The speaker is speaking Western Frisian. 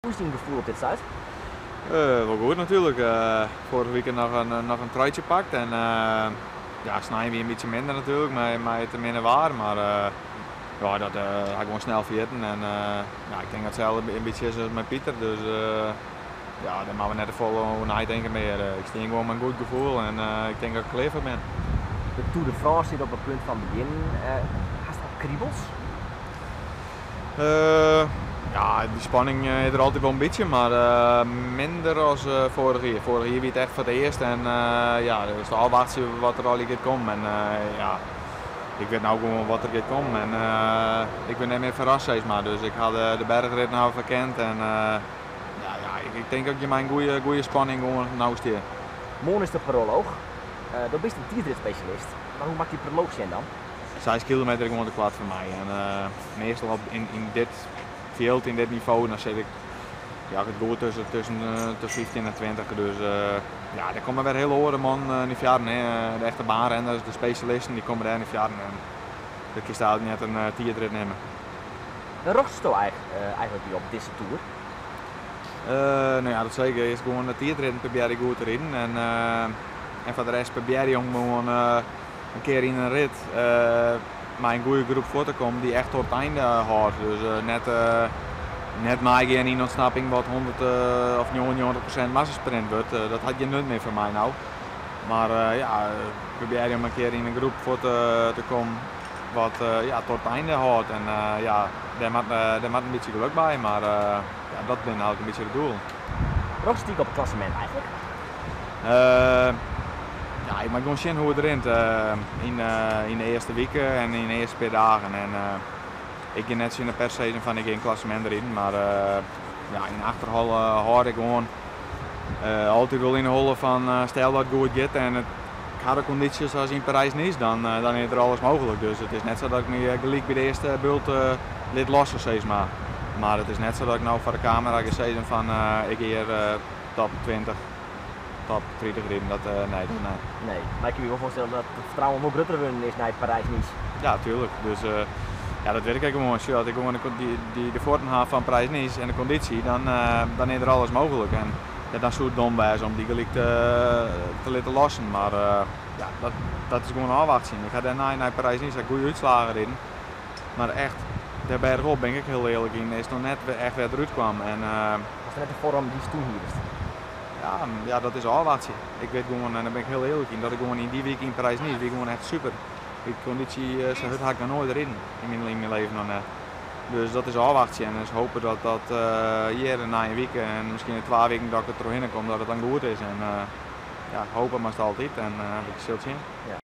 Hoe is dyn gefoel op dit stuit? Wol goed natuerlik. Foarige wike noch in truitsje pakt en ja, snein wie in bytsje minder natuerlik mei it minne waar, mar ja, dat ha ik gewoan snel ferjitten en ja, ik tink dat itselde in bytsje is as mei Pieter, dus ja, dêr moatte we net te folle oer neitinke mear. Ik stean gewoan mei in goed gefoel en ik tink dat ik klear foar bin. De Tour de France stiet op it punt fan begjinnen. Hast al kribels? Ja, dy spanning is der altyd wol in bytsje, mar minder as foarich jier. Foarich jier wie it echt foar it earst en ja, dan is it ôfwachtsje wat der allegear giet kommen. En ja, ik wit no gewoan wat der giet kommen en ik bin net mear ferrast sis mar. Dus ik ha de berchritten al ferkend en ja, ja, ik tink dat ik mei in goede spanning gewoan no stean. Moarn is de prolooch. Do bist in tiidritspesjalist, mar hoe moat dy prolooch sjen dan? 6 kilometer is gewoan te koart foar my. En meastal op, yn dit fjild, yn dit nivo, dan sit ik ja, it goed tusken de 15 en 20. Dus ja, der komme wer hiele oare mannen yn de fjouwer. De echte baanrenners, de spesjalisten, dy komme dêr yn de fjouwer. En dat kinst eigentlik net in tiidrit nimme. Wêr rjochtest eigentlik dy op dizze toer? No ja, dat seker. Earst gewoan de tiidritten probearje goed te riden. En foar de rest probearje om gewoan in kear yn in rit mei in goede groep fuort te kommen dy't echt tot it einde hâldt. Dus net meigean yn ûntsnapping wat 100 of 99% massasprint wurdt. Dat hat gjin nut mear foar my no. Mar ja, probearje om in kear yn in groep fuort te kommen wat ja, tot it einde hâldt. En ja, dêr moat in bytsje gelok by, mar ja, dat binne eigentlik in bytsje de doelen. Rjochtest dy op it klassemint eigentlik? Ja, ik moat gewoan sjen hoe't it rint yn de earste wike en yn de earste pear dagen. En ik gean net tsjin de pers sizzen fan ik gean klassemint riden, mar ja, yn de achterholle hâld ik gewoan altyd wol yn de holle fan stel dat it goed giet en ik ha de kondysjes as yn Parys-Nice, dan is der alles mooglik. Dus it is net sa dat ik my gelyk by de earste bult lit losse, sis mar. Mar it is net sa dat ik no foar de kamera ga sizzen fan ik gean hjir top 20, top 30 riden. Dat, nee, dat nee. Nee, mar ik kin my wol foarstelle dat it fertrouwen wol grutter wurden is nei Parys-Nice. Ja, tuerlik. Dus ja, dat wit ik gewoan. Sjoch, as ik gewoan de fuotten ha fan Parys-Nice en de kondysje, dan is der alles mooglik. En ja, dan soe it dom wêze om dy gelyk te litten lossen. Mar ja, dat is gewoan ôfwachtsjen. Ik ha dêrnei nei Parys-Nice goede útslaggen riden. Mar echt, dêr berchop bin ik hiel earlik yn, is noch net echt wer derút kwam. En, Was net de foarm dy'tst toen hiest? Ja, ja, dat is ôfwachtsjen. Ik wit gewoan, en dêr bin ik hiel earlik yn, dat ik gewoan yn dy wike yn Parys-Nice wie gewoan echt super. De kondysje sa hurd ha ik noch noait riden yn myn leven noch net. Dus dat is ôfwachtsjen en dus hoopje dat dat hjir nei in wike en miskien in 2 wiken dat ik der trochhinne kom, dat it dan goed is. En ja, hoopje moatst altyd en ik sil it sjen. Ja.